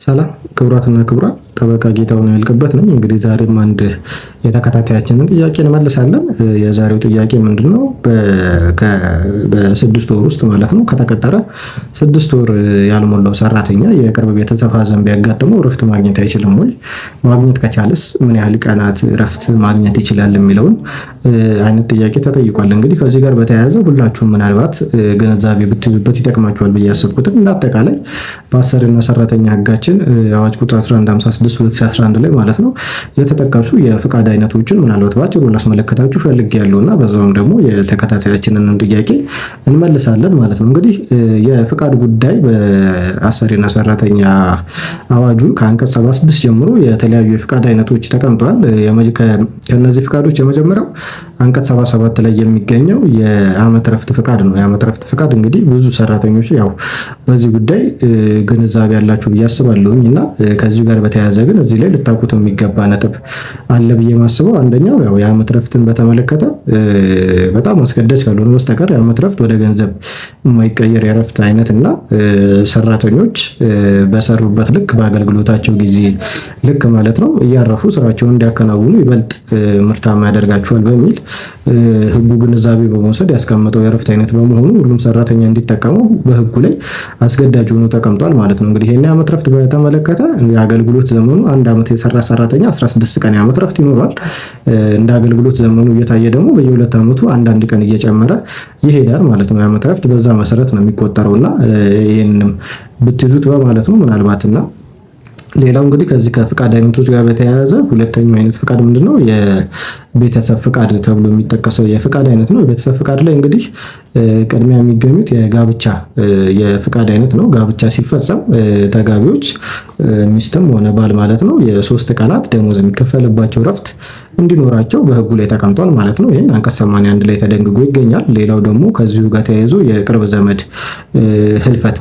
ሰላም ክቡራትና ክቡራን፣ ጠበቃ ጌታሁን ያልቅበት ነኝ። እንግዲህ ዛሬም አንድ የተከታታያችንን ጥያቄ እንመልሳለን። የዛሬው ጥያቄ ምንድን ነው? በ6 ወር ውስጥ ማለት ነው ከተቀጠረ 6 ወር ያልሞላው ሰራተኛ የቅርብ ቤተሰብ ሐዘን ቢያጋጥመው እረፍት ማግኘት አይችልም ወይ? ማግኘት ከቻለስ ምን ያህል ቀናት እረፍት ማግኘት ይችላል? የሚለውን አይነት ጥያቄ ተጠይቋል። እንግዲህ ከዚህ ጋር በተያያዘ ሁላችሁም ምናልባት ግንዛቤ ብትይዙበት ይጠቅማችኋል ብዬ ያሰብኩትን እንደ አጠቃላይ በአሰሪና ሰራተኛ ሕጋችን አዋጅ ቁጥር 1156 2011 ላይ ማለት ነው የተጠቀሱ የፍቃድ አይነቶችን ምናልባት ባጭሩ ላስመለከታችሁ ፈልጌያለሁ እና በዛውም ደግሞ የተከታታያችንን ጥያቄ እንመልሳለን ማለት ነው። እንግዲህ የፍቃድ ጉዳይ በአሰሪና ሰራተኛ አዋጁ ከአንቀጽ 76 ጀምሮ የተለያዩ የፍቃድ አይነቶች ተቀምጠዋል። ከነዚህ ፍቃዶች የመጀመሪያው አንቀጽ 77 ላይ የሚገኘው የዓመት ረፍት ፍቃድ ነው። የዓመት ረፍት ፍቃድ እንግዲህ ብዙ ሰራተኞች ያው በዚህ ጉዳይ ግንዛቤ ያላችሁ ብዬ አስባለሁኝ እና ከዚሁ ጋር በተያያዘ ግን እዚህ ላይ ልታውቁት የሚገባ ነጥብ አለ ብዬ ማስበው አንደኛው ያው የዓመት ረፍትን በተመለከተ በጣም አስገዳጅ ካልሆነ በስተቀር የዓመት ረፍት ወደ ገንዘብ የማይቀየር የረፍት አይነት እና ሰራተኞች በሰሩበት ልክ በአገልግሎታቸው ጊዜ ልክ ማለት ነው እያረፉ ስራቸውን እንዲያከናውኑ ይበልጥ ምርታማ ያደርጋቸዋል በሚል ህጉ ግንዛቤ በመውሰድ ያስቀመጠው የእረፍት አይነት በመሆኑ ሁሉም ሰራተኛ እንዲጠቀመው በህጉ ላይ አስገዳጅ ሆኖ ተቀምጧል ማለት ነው። እንግዲህ ይሄን የዓመት ረፍት በተመለከተ የአገልግሎት ዘመኑ አንድ ዓመት የሰራ ሰራተኛ 16 ቀን የዓመት ረፍት ይኖረዋል። እንደ አገልግሎት ዘመኑ እየታየ ደግሞ በየሁለት ዓመቱ አንዳንድ ቀን እየጨመረ ይሄዳል ማለት ነው። የዓመት ረፍት በዛ መሰረት ነው የሚቆጠረው እና ይህንንም ብትይዙት በማለት ነው ምናልባትና ሌላው እንግዲህ ከዚህ ከፍቃድ አይነቶች ጋር በተያያዘ ሁለተኛው አይነት ፍቃድ ምንድነው? የቤተሰብ ፍቃድ ተብሎ የሚጠቀሰው የፍቃድ አይነት ነው። የቤተሰብ ፍቃድ ላይ እንግዲህ ቅድሚያ የሚገኙት የጋብቻ የፍቃድ አይነት ነው። ጋብቻ ሲፈጸም ተጋቢዎች ሚስትም ሆነ ባል ማለት ነው የ3 ቀናት ደሞዝ የሚከፈልባቸው እረፍት እንዲኖራቸው በሕጉ ላይ ተቀምጧል ማለት ነው። ይህን አንቀጽ 81 ላይ ተደንግጎ ይገኛል። ሌላው ደግሞ ከዚሁ ጋር ተያይዞ የቅርብ ዘመድ ህልፈት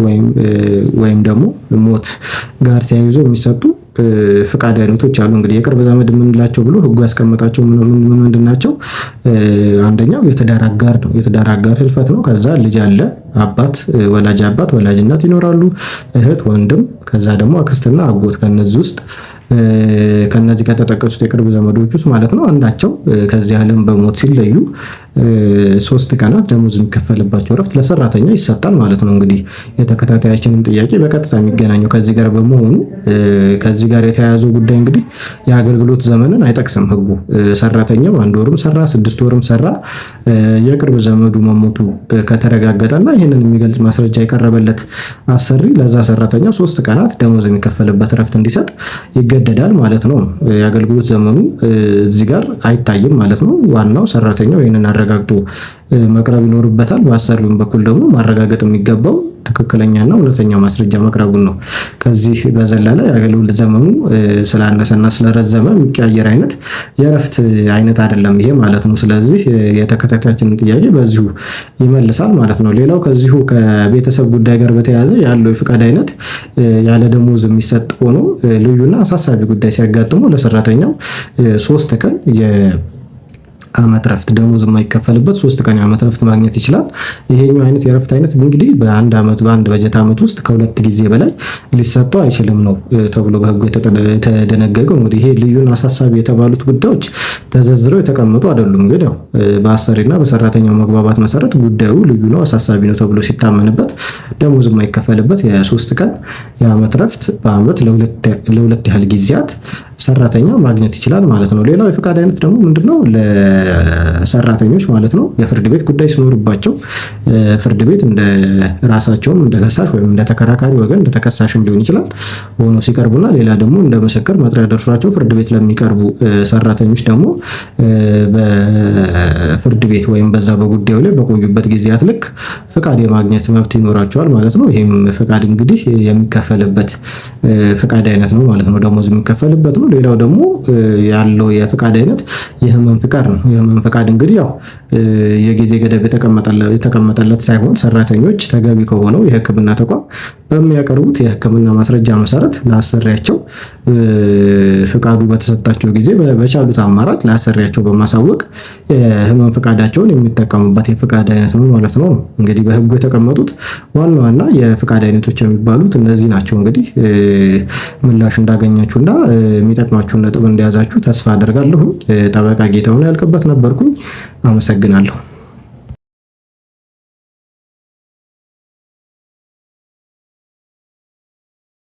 ወይም ደግሞ ሞት ጋር ተያይዞ የሚሰጡ ፍቃድ አይነቶች አሉ። እንግዲህ የቅርብ ዘመድ የምንላቸው ብሎ ህጉ ያስቀመጣቸው ምንድን ናቸው? አንደኛው የትዳር አጋር ነው። የትዳር አጋር ህልፈት ነው። ከዛ ልጅ አለ፣ አባት፣ ወላጅ አባት፣ ወላጅ እናት ይኖራሉ፣ እህት፣ ወንድም፣ ከዛ ደግሞ አክስትና አጎት። ከነዚህ ውስጥ ከነዚህ ከተጠቀሱት የቅርብ ዘመዶች ውስጥ ማለት ነው አንዳቸው ከዚህ ዓለም በሞት ሲለዩ 3 ቀናት ደሞዝ የሚከፈልባቸው እረፍት ለሰራተኛ ይሰጣል ማለት ነው። እንግዲህ የተከታታያችንን ጥያቄ በቀጥታ የሚገናኘው ከዚህ ጋር በመሆኑ ከዚህ ጋር የተያያዘው ጉዳይ እንግዲህ የአገልግሎት ዘመንን አይጠቅስም ህጉ። ሰራተኛው አንድ ወርም ሰራ 6 ወርም ሰራ የቅርብ ዘመዱ መሞቱ ከተረጋገጠና ይህንን የሚገልጽ ማስረጃ የቀረበለት አሰሪ ለዛ ሰራተኛ 3 ቀናት ደሞዝ የሚከፈልበት እረፍት እንዲሰጥ ይገደዳል ማለት ነው። የአገልግሎት ዘመኑ እዚህ ጋር አይታይም ማለት ነው። ዋናው ሰራተኛው ይህንን አረጋግጦ መቅረብ ይኖርበታል። በአሰሪውም በኩል ደግሞ ማረጋገጥ የሚገባው ትክክለኛና እውነተኛ ማስረጃ መቅረቡን ነው። ከዚህ በዘለለ የአገልግሎት ዘመኑ ስላነሰና ስለረዘመ የሚቀያየር አይነት የእረፍት አይነት አይደለም ይሄ ማለት ነው። ስለዚህ የተከታታያችንን ጥያቄ በዚሁ ይመልሳል ማለት ነው። ሌላው ከዚሁ ከቤተሰብ ጉዳይ ጋር በተያያዘ ያለው የፍቃድ አይነት ያለ ደሞዝ የሚሰጥ ሆኖ ልዩና አሳሳቢ ጉዳይ ሲያጋጥሙ ለሰራተኛው 3 ቀን የዓመት ረፍት ደሞዝ የማይከፈልበት 3 ቀን የዓመት ረፍት ማግኘት ይችላል። ይሄኛው አይነት የረፍት አይነት እንግዲህ በአንድ ዓመት በአንድ በጀት ዓመት ውስጥ ከሁለት ጊዜ በላይ ሊሰጠው አይችልም ነው ተብሎ በሕጉ የተደነገገው። እንግዲህ ይሄ ልዩና አሳሳቢ የተባሉት ጉዳዮች ተዘርዝረው የተቀመጡ አይደሉም። ግን ያው በአሰሪና በሰራተኛው መግባባት መሰረት ጉዳዩ ልዩ ነው አሳሳቢ ነው ተብሎ ሲታመንበት ደሞዝ የማይከፈልበት የ3 ቀን የዓመት ረፍት በዓመት ለሁለት ያህል ጊዜያት ሰራተኛ ማግኘት ይችላል ማለት ነው። ሌላው የፍቃድ አይነት ደግሞ ምንድነው? ለሰራተኞች ማለት ነው የፍርድ ቤት ጉዳይ ሲኖርባቸው ፍርድ ቤት እንደ ራሳቸውም እንደ ከሳሽ ወይም እንደ ተከራካሪ ወገን እንደ ተከሳሽም ሊሆን ይችላል ሆኖ ሲቀርቡና ሌላ ደግሞ እንደ ምስክር መጥሪያ ደርሷቸው ፍርድ ቤት ለሚቀርቡ ሰራተኞች ደግሞ በፍርድ ቤት ወይም በዛ በጉዳዩ ላይ በቆዩበት ጊዜያት ልክ ፍቃድ የማግኘት መብት ይኖራቸዋል ማለት ነው። ይህም ፍቃድ እንግዲህ የሚከፈልበት ፍቃድ አይነት ነው ማለት ነው። ደሞዝ የሚከፈልበት ነው። ሌላው ደግሞ ያለው የፍቃድ አይነት የህመም ፍቃድ ነው። የህመም ፍቃድ እንግዲህ ያው የጊዜ ገደብ የተቀመጠለት ሳይሆን ሰራተኞች ተገቢ ከሆነው የሕክምና ተቋም በሚያቀርቡት የሕክምና ማስረጃ መሰረት ለአሰሪያቸው ፍቃዱ በተሰጣቸው ጊዜ በቻሉት አማራጭ ለአሰሪያቸው በማሳወቅ የህመም ፍቃዳቸውን የሚጠቀሙበት የፍቃድ አይነት ነው ማለት ነው። እንግዲህ በህጉ የተቀመጡት ዋና ዋና የፍቃድ አይነቶች የሚባሉት እነዚህ ናቸው። እንግዲህ ምላሽ እንዳገኛችሁና የሚጠቅማችሁን ነጥብ እንደያዛችሁ ተስፋ አደርጋለሁ። ጠበቃ ጌታሁን ያልቅበት ነበርኩኝ። አመሰግናለሁ።